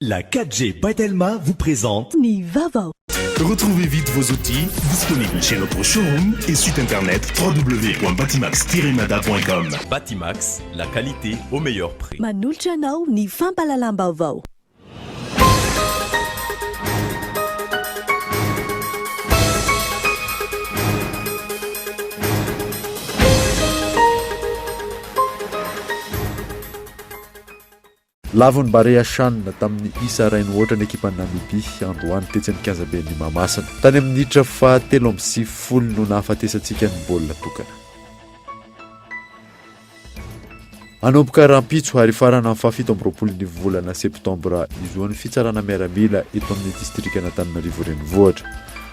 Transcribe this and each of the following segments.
La 4G by Telma vous présente Ny vaovao. Retrouvez vite vos outils disponibles chez notre showroom et site internet www.batimax-mada.com. Batimax, la qualité au meilleur prix. Manolotra anao ny fampahalalam-baovao. Lavon'ny Barea Chan tamin'ny isa iray no aotra ny ekipan'i Namibia androany tetsy amin'ny kianjaben'i Mahamasina. Tany amin'ny minitra faha 93 no nahafatesantsika ny baolina tokana. Hanomboka rahampitso ary hifarana amin'ny faha 27 ny volana septambra izao ny fitsarana miaramila eto amin'ny distrikan'Antananarivo Renivohitra.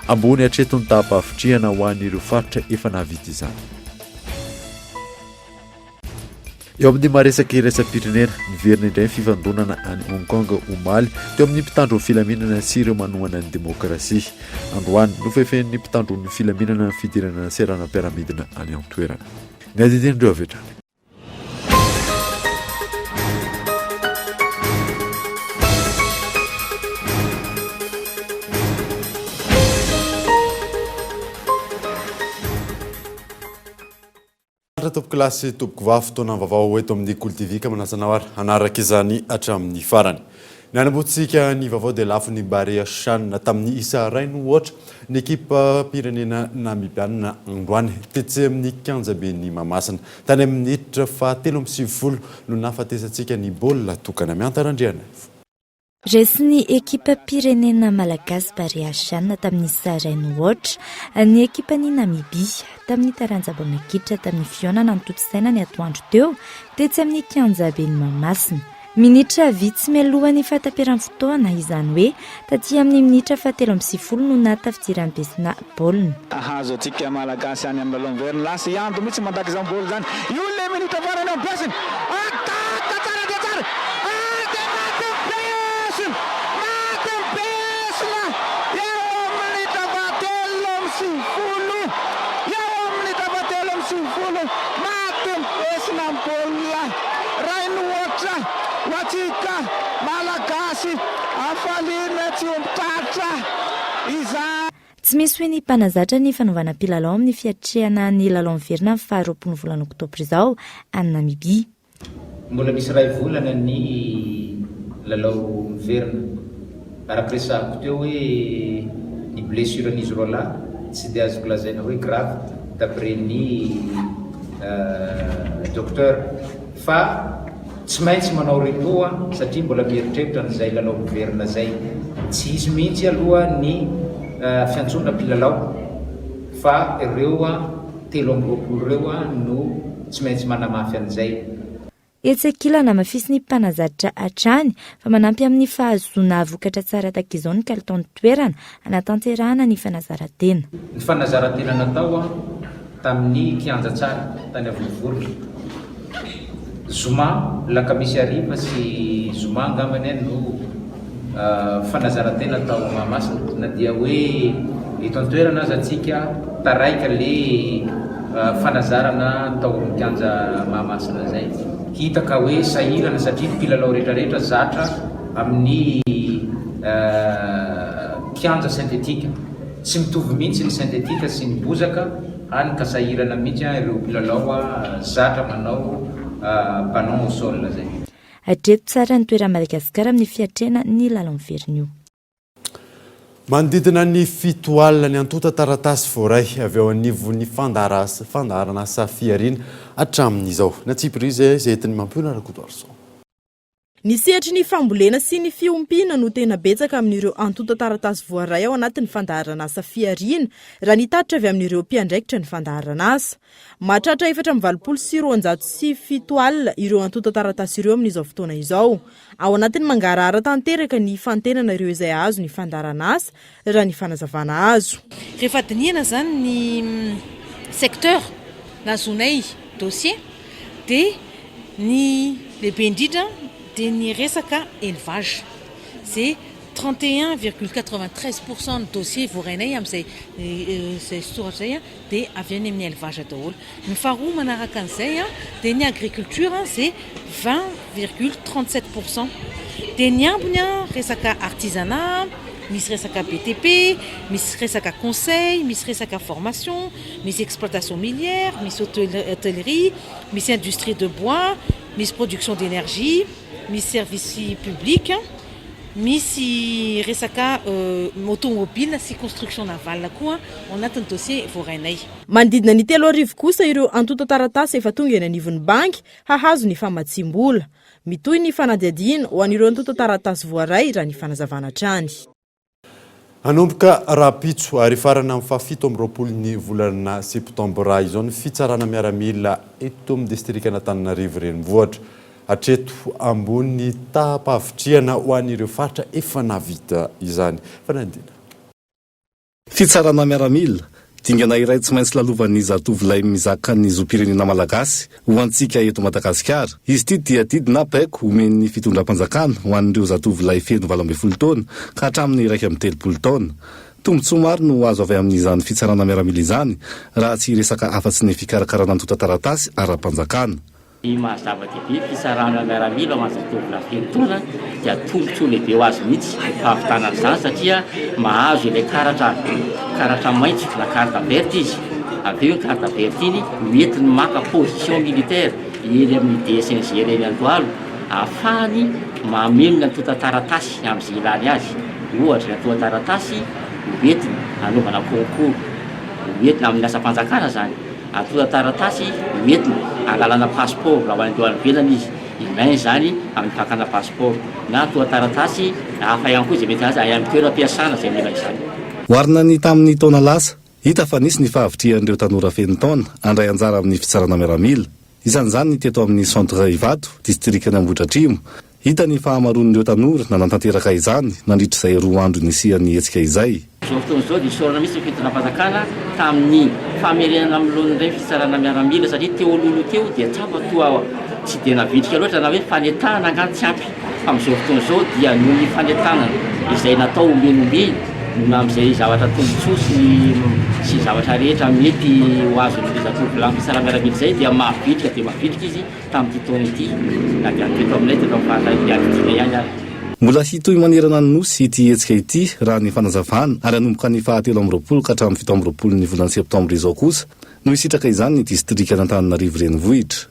Ambony hatreto ny taham-pahavitrihana ho an'ireo faritra efa nahavita izany. Eo amin'ny maha-resaka iraisam-pirenena, niverina indray ny fifandonana any Hong Kong omaly teo amin'ny mpitandro ny filaminana sy ireo manohana ny demokrasia. Androany, nofefen'ny mpitandro ny filaminana ny fidirana ny seranam-piaramidina any an-toerana. Ny adidin'ireo avy hatrany. Mahantra tompokolahy sy tompokovavy, fotoana vaovao eto amin'ny Kolo TV ka manasa anao ary hanaraka izany hatramin'ny farany. Ny hanombohantsika ny vaovao dia lafon'ny Barea Chan tamin'ny isa iray no aotra ny ekipam-pirenena Namibiana androany tetsy amin'ny kianjaben'i Mahamasina. Tany amin'ny minitra faha 93 no nahafatesantsika ny baolina tokana. Miantara Andrianaivo. Resin'ny ekipam-pirenena malagasy Barea Chan tamin'ny isa iray no aotra ny ekipan'i Namibia tamin'ny taranja baolina kitra tamin'ny fihaonana notontosaina ny atoandro teo tetsy amin'ny kianjaben'i Mahamasina. Minitra vitsy mialohan'ny fahataperan'ny fotoana, izany hoe taty amin'ny minitra fahatelo 93 no nahatafidiran'i Besina baolina. Hahazo antsika Malagasy any amin'ny lalao miverina. Lasa i Ando mihitsy mandaka izany baolina izany. Io ilay minitra farany ao Besina. Attaque tsara dia tsara. Ary dia maty ny Besina. Maty ny Besina. Eo amin'ny minitra fahatelo amby 90. Eo amin'ny minitra fahatelo amby 90. Maty ny Besina ny baolina. Rainohoatra ho antsika Malagasy. Hafaliana tsy omby tratra izany. Tsy misy hoy ny mpanazatra ny fanaovana mpilalao amin'ny fiatrehana ny lalao miverina amin'ny faha 20 volana oktobra izao any Namibia. Mbola misy iray volana ny lalao miverina. Araka resahako teo hoe ny blessure an'izy roalahy tsy dia azoko lazaina hoe grave d'après ny docteur fa Tsy maintsy manao repos an, satria mbola mieritreritra an'izay lalao miverina zay. Tsy hisy mihitsy aloha ny fiantsoana mpilalao fa ireo 23 ireo no tsy maintsy manamafy an'izay. Etsy ankilany, hamafisin'ny mpanazatra hatrany fa manampy amin'ny fahazoana vokatra tsara tahaka izao ny kalitaon'ny toerana hanatanterahana ny fanazaran-tena. Ny fanazaran-tena natao tamin'ny kianja tsara tany Avorivorona. Zoma, lakamisy hariva sy zoma angambany no fanazaran-tena tao Mahamasina. Na dia hoe eto an-toerana aza tsika taraiky le fanazarana tao amin'ny kianja Mahamasina zay. Hita ka hoe sahirana satria ny mpilalao rehetrarehetra zatra amin'ny kianja synthétique. Tsy mitovy mihitsy ny synthétique sy ny bozaka, hany ka sahirana mihitsy ireo mpilalao zatra manao ballon au sol zay. Hatreto tsara ny toeran'i Madagasikara amin'ny fiatrehana ny lalao miverina io. Manodidina ny 70 ny antontan-taratasy voaray avy ao anivon'ny fandaharanasa Fihariana hatramin'izao. Natsipiriza izay entin'i Mampiona Rakotoarison. Ny sehatry ny fambolena sy ny fiompiana no tena betsaka amin'ireo antontan-taratasy voaray ao anatin'ny fandaharanasa Fihariana, raha ny tatitra avy amin'ireo mpiandraikitra ny fandaharanasa. Mahatratra 784 ireo antontan-taratasy ireo amin'izao fotoana izao. Ao anatin'ny mangarahara tanteraka ny fantenana ireo izay hahazo ny fandaharanasa, raha ny fanazavana azo. Rehefa dinihana izany ny secteur nahazoanay dossier dia Ny lehibe indrindra dia ny resaka élevage, izay 31 virgule 93 pour cent ny dossier voarainay amin'izay izay soratra izay dia avy any amin'ny élevage daholo. Ny faharoa manaraka an'izay dia ny agriculture izay 20 virgule 37 pour cent. Dia ny ambiny an, resaka artisanat, misy resaka BTP, misy resaka conseil, misy resaka formation, misy exploitation minière, misy hôtellerie, misy industrie de bois, misy production d'énergie, misy service public, misy resaka automobile sy construction navale koa ao anatin'ny dossier voarainay. Manodidina ny 3000 kosa ireo antontan-taratasy efa tonga eny anivon'ny banky hahazo ny famatsiam-bola. Mitohy ny fanadihadiana ho an'ireo antontan-taratasy voaray raha ny fanazavana hatrany. Hanomboka rahampitso ary hifarana amin'ny fahafito amby roapolo ny volana septambra izao ny fitsarana miaramila eto amin'ny distrikan'Antananarivo Renivohitra. Hatreto ambony ny taham-pahavitrihana ho an'ireo faritra efa nahavita izany fanadihadiana. Fitsarana miaramila, dingana iray tsy maintsy lalovan'ny zatovolahy mizaka ny zom-pirenena malagasy ho antsika eto Madagasikara. Izy ity dia didy na baiko omen'ny fitondram-panjakana ho an'ireo zatovolahy feno 18 taona ka hatramin'ny 31 taona. Tombontsoa maro no azo avy amin'izany fitsarana miaramila izany raha tsy hiresaka afa-tsy ny fikarakarana antontan-taratasy ara-panjakana. Ny maha zava-dehibe ny fitsarana miaramila ho an'ny zatovolahy feno taona dia tombontsoa lehibe ho azy mihitsy ny fahavitana an'izany satria mahazo ilay karatra karatra maitso na carte verte izy, avy eo iny carte verte iny mety ny maka position militaire eny amin'ny DSNGR eny Andohalo ahafahany mameno ny antontan-taratasy amin'izay ilany azy, ohatra ny antontan-taratasy hoentiny hanaovana concours, hoentina amin'ny asam-panjakana izany. Antontan-taratasy hoentina hangalana passeport raha ho any any ivelany izy, ilaina izany amin'ny fakana passeport, na antontan-taratasy hafa ihany koa izay mety any amin'ny toeram-piasana izay mila izany. Oharina ny tamin'ny taona lasa, hita fa nisy ny fahavitrihan'ireo tanora feno taona handray anjara amin'ny fitsarana miaramila. Isan'izany ny teto amin'ny Centre Ivato, distrikan'i Ambohidratrimo. Hita ny fahamaroan'ireo tanora nanatanteraka izany nandritra izay roa andro nisian'ny hetsika izay. Izao fotoana izao dia isaorana mihitsy ny fitondram-panjakana tamin'ny famerenana amin'ny laoniny indray ny fitsarana miaramila satria teo alohaloha teo dia tsapa toa tsy dia navitrika loatra na hoe fanentanana angaha tsy ampy fa amin'izao fotoana izao dia noho ny fanentanana izay natao ombieny ombieny na amin'izay zavatra tombontsoa sy sy zavatra rehetra mety ho azon'ireo zatovolahy fitsarana miaramila izay dia mavitrika dia mavitrika izy tamin'ity taona ity na dia teto aminay teto amin'ny faritra Iadidiana ihany aza. Mbola hitohy manerana ny Nosy ity hetsika ity raha ny fanazavana ary hanomboka ny faha 23 ka hatramin'ny 27 ny volana septambra izao kosa no hisitraka izany ny distrikan'Antananarivo Renivohitra.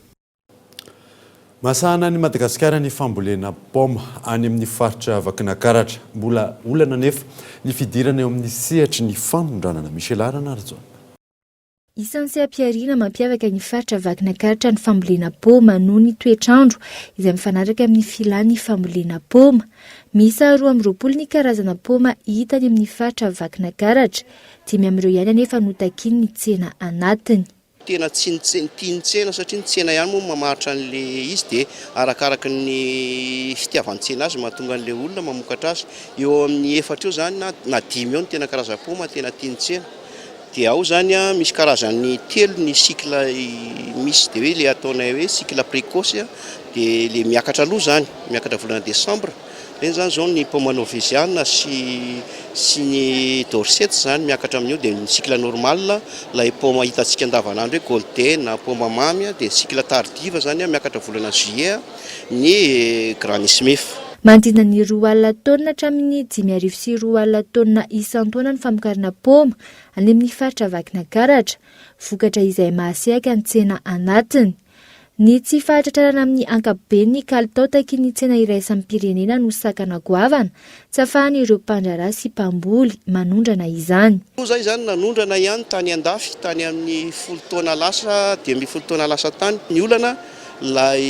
Mahasahana an'i Madagasikara ny fambolena paoma any amin'ny faritra Vakinankaratra. Mbola olana anefa ny fidirana eo amin'ny sehatry ny fanondranana. Michela Ranarijaona. Isan'ny seha-pihariana mampiavaka ny faritra Vakinankaratra ny fambolena paoma noho ny toetr'andro izay mifanaraka amin'ny filan'ny fambolena paoma. Miisa 22 ny karazana paoma hita any amin'ny faritra Vakinankaratra. Dimy amin'ireo ihany anefa no takian'ny tsena anatiny. Tena tsy ny tian'ny tsena satria ny tsena ihany moa no mamaritra an'le izy dia arakaraky ny fitiavan'ny tsena azy no mahatonga an'le olona mamokatra azy. Eo amin'ny efatra eo izany na na dimy eo ny tena karazam-paoma tena tian'ny tsena. Dia ao izany an, misy karazany telo ny cycle misy dia hoe le ataonay hoe cycle précoce dia le miakatra aloha izany, miakatra volana desambra. Ireny izany izao ny paoma norveziana sy sy ny dorset izany miakatra amin'io dia ny cycle normal ilay paoma hitantsika andavanandro hoe golden, paoma mamy dia ny cycle tardive izany miakatra volana juillet ny granny smith. Manodidina ny 20 taonina hatramin'ny 2005 taonina isan-taona ny famokarana paoma any amin'ny faritra Vakinankaratra, vokatra izay mahasehaka ny tsena anatiny. Ny tsy fahatratrarana amin'ny ankapobeny ny kalitao takian'ny tsena iraisam-pirenena no sakana goavana tsy afahan'ireo mpandraharaha sy mpamboly manondrana izany. Moa zay zany nanondrana ihany tany andafy tany amin'ny folo taona lasa 15 taona lasa tany. Ny olana lay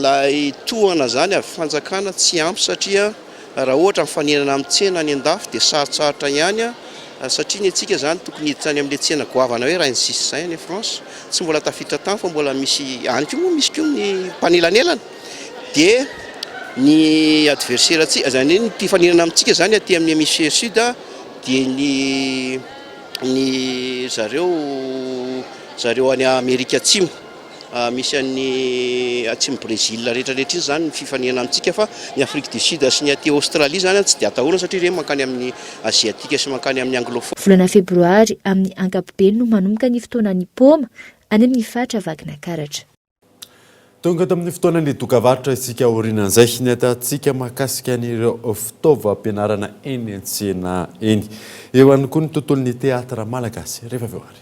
lay tohana zany avy fanjakana tsy ampy satria raha ohatra mifaninana amin'ny tsena any andafy dia sarotsarotra ihany Satria ny antsika izany tokony hiditra any amin'ilay tsena goavana hoe Rhin-Six izay any France, tsy mbola tafiditra tany fa mbola misy any koa moa misy koa ny mpanelanelana dia ny adversaire antsika, izany hoe ny mpifaninana amintsika izany aty amin'ny hémisphère sud dia ny ny zareo zareo any Amerika Atsimo. Misy an'ny atsimo Brésil rehetra rehetra iny izany ny fifaninana amintsika fa ny Afrique du Sud sy ny aty Australie izany tsy dia atahorana satria ireny mankany amin'ny Asiatique sy mankany amin'ny Anglophone. Volana febroary amin'ny ankapobeny no manomboka ny fotoanan'ny paoma any amin'ny faritra Vakinankaratra. Tonga eto amin'ny fotoanan'ny dokavarotra isika aorianan'izay ny ahitantsika mahakasika an'ireo fitaovam-pianarana eny an-tsena eny. Eo ihany koa ny tontolon'ny teatra malagasy rehefa avy eo ary.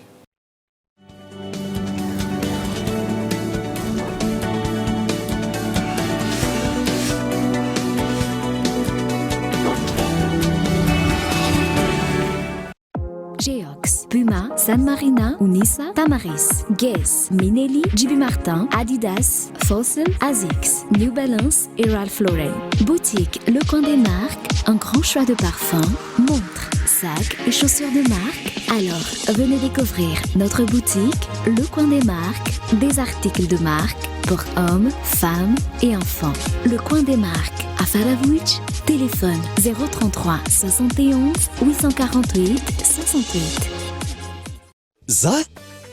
Geox, Puma, San Marina, Unisa, Tamaris, Guess, Minelli, JB Martin, Adidas, Fossil, Asics, New Balance et Ralph Lauren. Boutique Le Coin des Marques, un grand choix de parfums, montres, sacs et chaussures de marque. Alors, venez découvrir notre boutique Le Coin des Marques, des articles de marque pour hommes, femmes et enfants. Le Coin des Marques à Faravouich, téléphone 033 71 848 68. Za,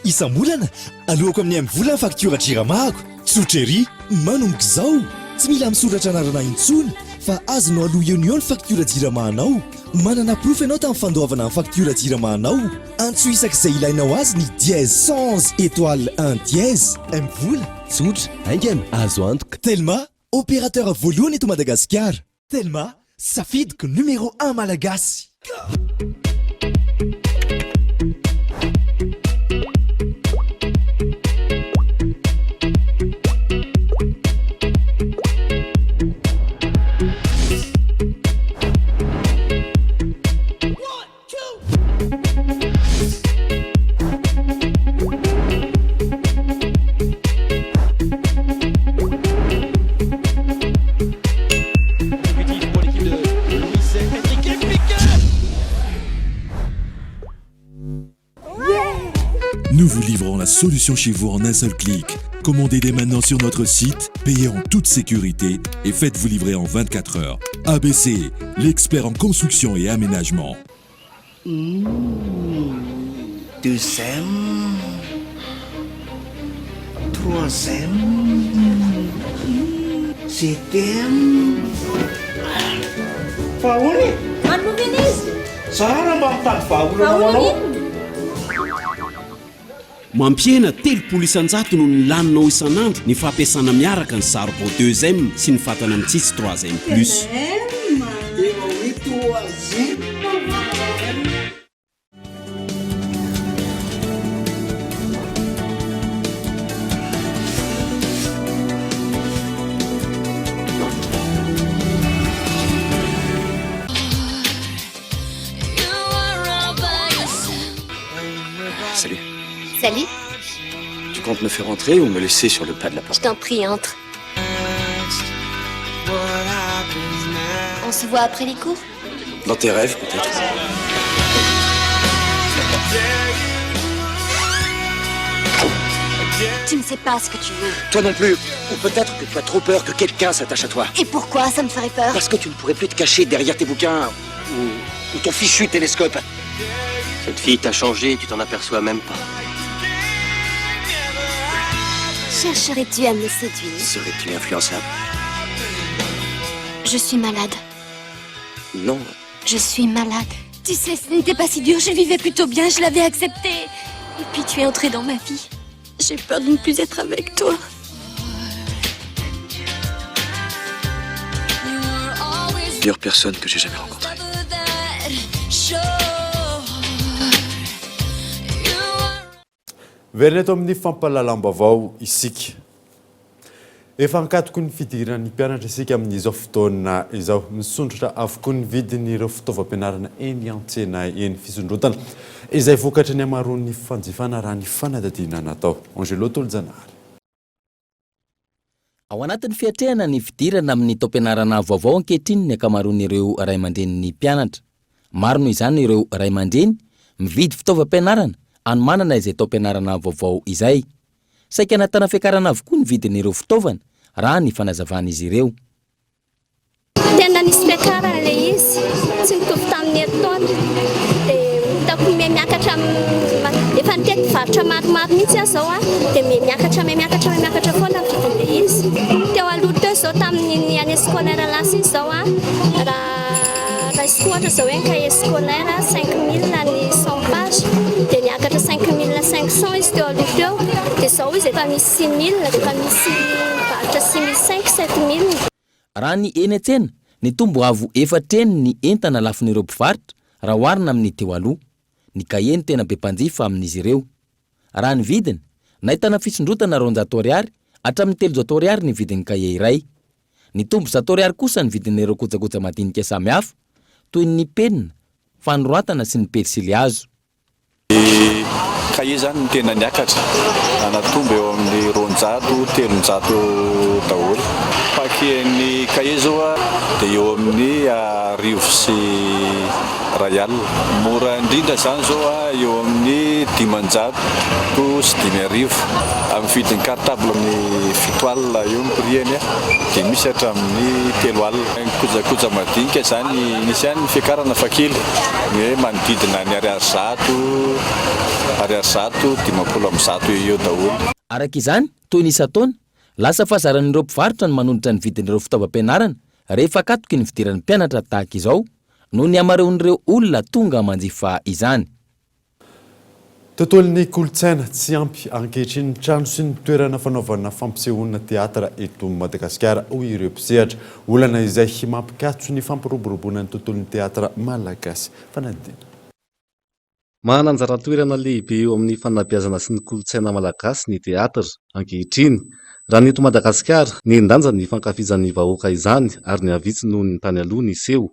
isam-bolana, aloako amin'ny MVola ny faktiora Jirama-ako. Tsotra ery, manomboka izao! Tsy mila misoratra anarana intsony fa azonao aloa eo no eo ny faktiora Jirama anao. Manana porofo ianao tamin'ny fandoavana ny faktiora Jirama anao. Antsoy isak'izay ilainao azy ny dièse 111 étoile un dièse. MVola, tsotra, haingana, azo antoka. Telma, opérateur voalohany eto Madagasikara. Telma, safidiko numéro un malagasy. Nous vous livrons la solution chez vous en un seul clic. Commandez dès maintenant sur notre site, payez en toute sécurité et faites-vous livrer en 24 heures. ABC, l'expert en construction et aménagement. Deuxième, troisième, je t'aime. Fa ahoana e? Manova izy. Za raha mba mitady vahaolana ho anao. Mampihena 30 isan-jato noho ny laninao isan'andro ny fampiasana miaraka ny saribao deuxième sy ny fatana mitsitsy troisième plus. Efa hoe troisième. Salut. Salut. Tu comptes me faire entrer ou me laisser sur le pas de la porte Je t'en prie, entre. On se voit après les cours Dans tes rêves, peut-être. Tu ne sais pas ce que tu veux. Toi non plus. Ou peut-être que tu as trop peur que quelqu'un s'attache à toi. Et pourquoi ça me ferait peur Parce que tu ne pourrais plus te cacher derrière tes bouquins ou, ou ton fichu télescope. Cette fille t'a changé, tu t'en aperçois même pas. Chercherais-tu à me séduire Serais-tu influençable Je suis malade. Non. Je suis malade. Tu sais, ce n'était pas si dur, je vivais plutôt bien, je l'avais accepté. Et puis tu es entré dans ma vie. J'ai peur de ne plus être avec toi. Pire personne que j'ai jamais rencontrée. Miverina eto amin'ny fampahalalam-baovao isika. Efa ankatoky ny fidiran'ny mpianatra isika amin'izao fotoana izao. Misondrotra avokoa ny vidin'ireo fitaovam-pianarana eny an-tsena eny. Fisondrotana izay vokatry ny hamaroan'ny fanjifana raha ny fanadihadiana natao. Angelo Tolojanahary. Ao anatin'ny fiatrehana ny fidirana amin'ny taom-pianarana vaovao ankehitriny ny ankamaroan'ireo ray aman-drenin'ny mpianatra. Maro noho izany ireo ray aman-dreny mividy fitaovam-pianarana hanomanana izay taom-pianarana vaovao izay. Saika nahitana fiakarana avokoa ny vidin'ireo fitaovana, raha ny fanazavan'izy ireo. Tena nisy fiakarany ilay izy, tsy nitovy tamin'ny herintaona. Dia hitako miha miakatra, efa nitety mpivarotra maromaro mihitsy aho izao an, dia miha miakatra, miha miakatra, miha miakatra foana ny vidin'ilay izy. Teo aloha teo izao tamin'iny année scolaire lasa iny izao an, raha raisiko ohatra izao hoe ny cahier scolaire 5000 ny 100 pages, dia niakatra 5700. 5500 izy teo aloha teo, dia izao izy efa misy 6000, dia efa misy mivarotra 6500, 7000. Raha ny eny an-tsena, nitombo avo efatra heny ny entana lafon'ireo mpivarotra raha oharina amin'ny teo aloha. Ny kahie no tena be mpanjifa amin'izy ireo. Raha ny vidiny, nahitana fisondrotana 200 ariary hatramin'ny 300 ariary ny vidin'ny kahie iray. Nitombo 100 ariary kosa ny vidin'ireo kojakoja madinika samihafa, toy ny penina, fanoratana sy ny pensilihazo. Ny kahie izany no tena niakatra, nanatombo eo amin'ny 200, 300 eo daholo. Paquet-n'ny kahie izao dia eo amin'ny 1100. Mora indrindra izany izao eo amin'ny 1500. Amin'ny vidin'ny cartable amin'ny 70 eo ny prix-ny dia misy hatramin'ny 30. Ny kojakoja madinika izany, nisy ihany ny fiakarana fa kely, ny hoe manodidina ny ariary 100, ariary 100, 150 eo ho eo daholo. Araka izany, toy ny isan-taona, lasa fahazaran'ireo mpivarotra ny manondratra ny vidin'ireo fitaovam-pianarana rehefa akatoky ny fidiran'ny mpianatra tahaka izao noho ny hamaroan'ireo olona tonga manjifa izany. Tontolon'ny kolontsaina, tsy ampy ankehitriny ny trano sy ny toerana fanaovana fampisehoana teatra eto Madagasikara, hoy ireo mpisehatra. Olana izay mampikatso ny fampiroboroboana ny tontolon'ny teatra malagasy. Fanadihadiana. Manana anjara toerana lehibe eo amin'ny fanabeazana sy ny kolontsaina malagasy ny teatra, ankehitriny. Raha ny eto Madagasikara, nihen-danja ny fankafizan'ny vahoaka izany ary nihavitsy noho ny tany aloha ny seho.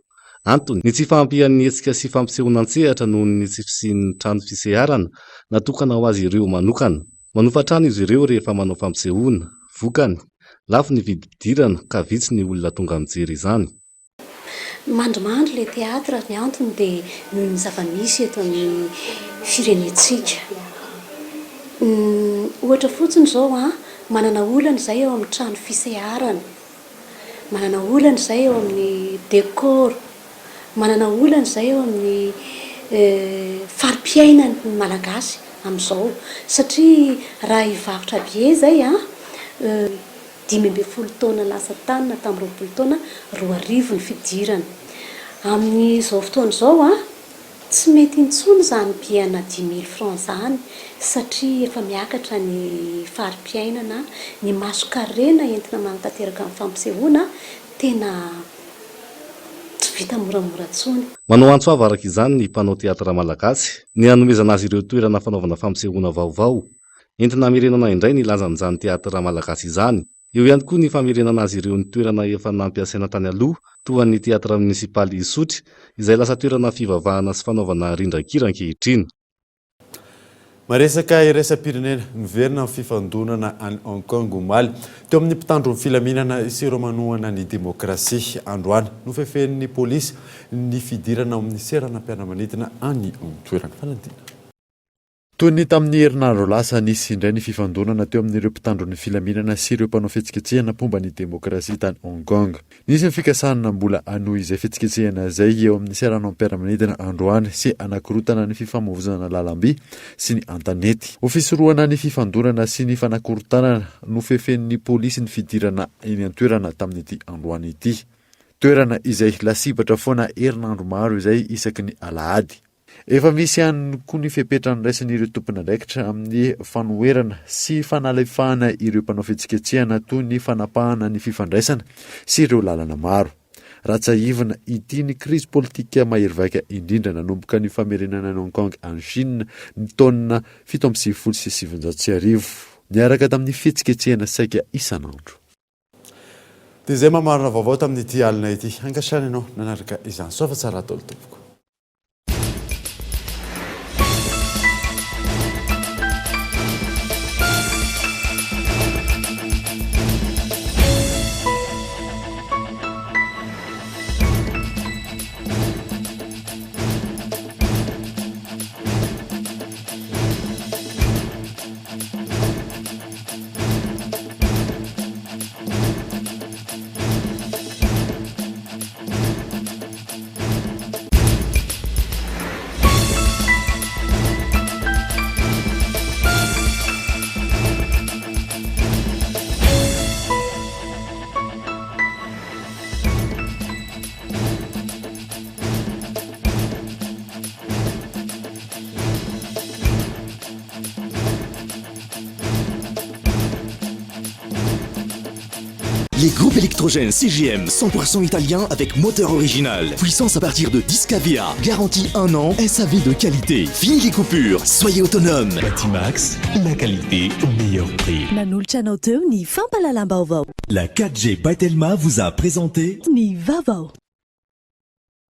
Antony, ny tsy fahampian'ny hetsika sy fampisehoana an-tsehatra noho ny tsy fisian'ny trano fiseharana natokana ho azy ireo manokana. Manofa trano izy ireo rehefa manao fampisehoana. Vokany, lafo ny vidim-pidirana ka vitsy ny olona tonga mijery izany. Mandrimandry ilay théâtre, ny antony dia noho ny zava-misy eto amin'ny firenentsika. Ohatra fotsiny izao an, manana olana izay eo amin'ny trano fiseharana. Manana olana izay eo amin'ny décor, manana olana izay eo amin'ny fari-piainan'ny Malagasy amin'izao satria raha hivarotra billet izay an, 15 taona lasa tany na tamin'ny 20 taona, 2000 ny fidirana. Amin'izao fotoana izao an, Tsy mety intsony izany billet-na dix mille francs izany satria efa miakatra ny fari-piainana, ny mason-karena entina manatanteraka ny fampisehoana tena tsy vita moramora intsony. Manao antso avo araka izany ny mpanao teatra malagasy ny hanomezana azy ireo toerana fanaovana fampisehoana vaovao, entina hamerenana indray ny lanjan'izany teatra malagasy izany. Eo ihany koa ny famerenana azy ireo ny toerana efa nampiasaina tany aloha, toa ny Théâtre Municipal Isotry, izay lasa toerana fivavahana sy fanaovana rindran-kira ankehitriny. Maresaka iraisam-pirenena, miverina ny fifandonana any Hong Kong omaly, teo amin'ny mpitandro ny filaminana sy ireo manohana ny demokrasia. Androany, nofefen'ny polisy ny fidirana ao amin'ny seranam-piaramanidina any an-toerana. Fanadinana. Toy ny tamin'ny herinandro lasa, nisy indray ny fifandonana teo amin'ireo mpitandro ny filaminana sy ireo mpanao fihetsiketsehana mpomba ny demokrasia tany Hong Kong. Nisy ny fikasana mbola hanohy izay fihetsiketsehana izay eo amin'ny seranam-piaramanidina androany sy hanakorotana ny fifamoivoizana lalamby sy ny an-tanety. Ho fisorohana ny fifandonana sy ny fanakorontanana, nofefen'ny polisy ny fidirana eny an-toerana tamin'ity androany ity. Toerana izay lasibatra foana herinandro maro izay isaky ny alahady. Efa misy ihany koa ny fepetra noraisin'ireo tompon'andraikitra amin'ny fanoherana sy fanalefahana ireo mpanao fihetsiketsehana toy ny fanapahana ny fifandraisana sy ireo lalana maro. Raha tsiahivina, ity ny krizy politika mahery vaika indrindra nanomboka ny famerenana an'i Hong Kong any Chine ny taona 1997, niaraka tamin'ny fihetsiketsehana saika isan'andro. Dia izay mamarana vaovao tamin'ity alina ity. Ankasitrahana ianao nanaraka izany. Soa fa tsara daholo tompoko. Groupe électrogène CGM 100% italien avec moteur original. Puissance à partir de 10 kVA. Garantie 1 an, SAV de qualité. Fini les coupures, soyez autonome. Batimax, la qualité au meilleur prix. Nanolotra anao teo ny fampahalalam-baovao. La 4G by Telma vous a présenté Ny vaovao.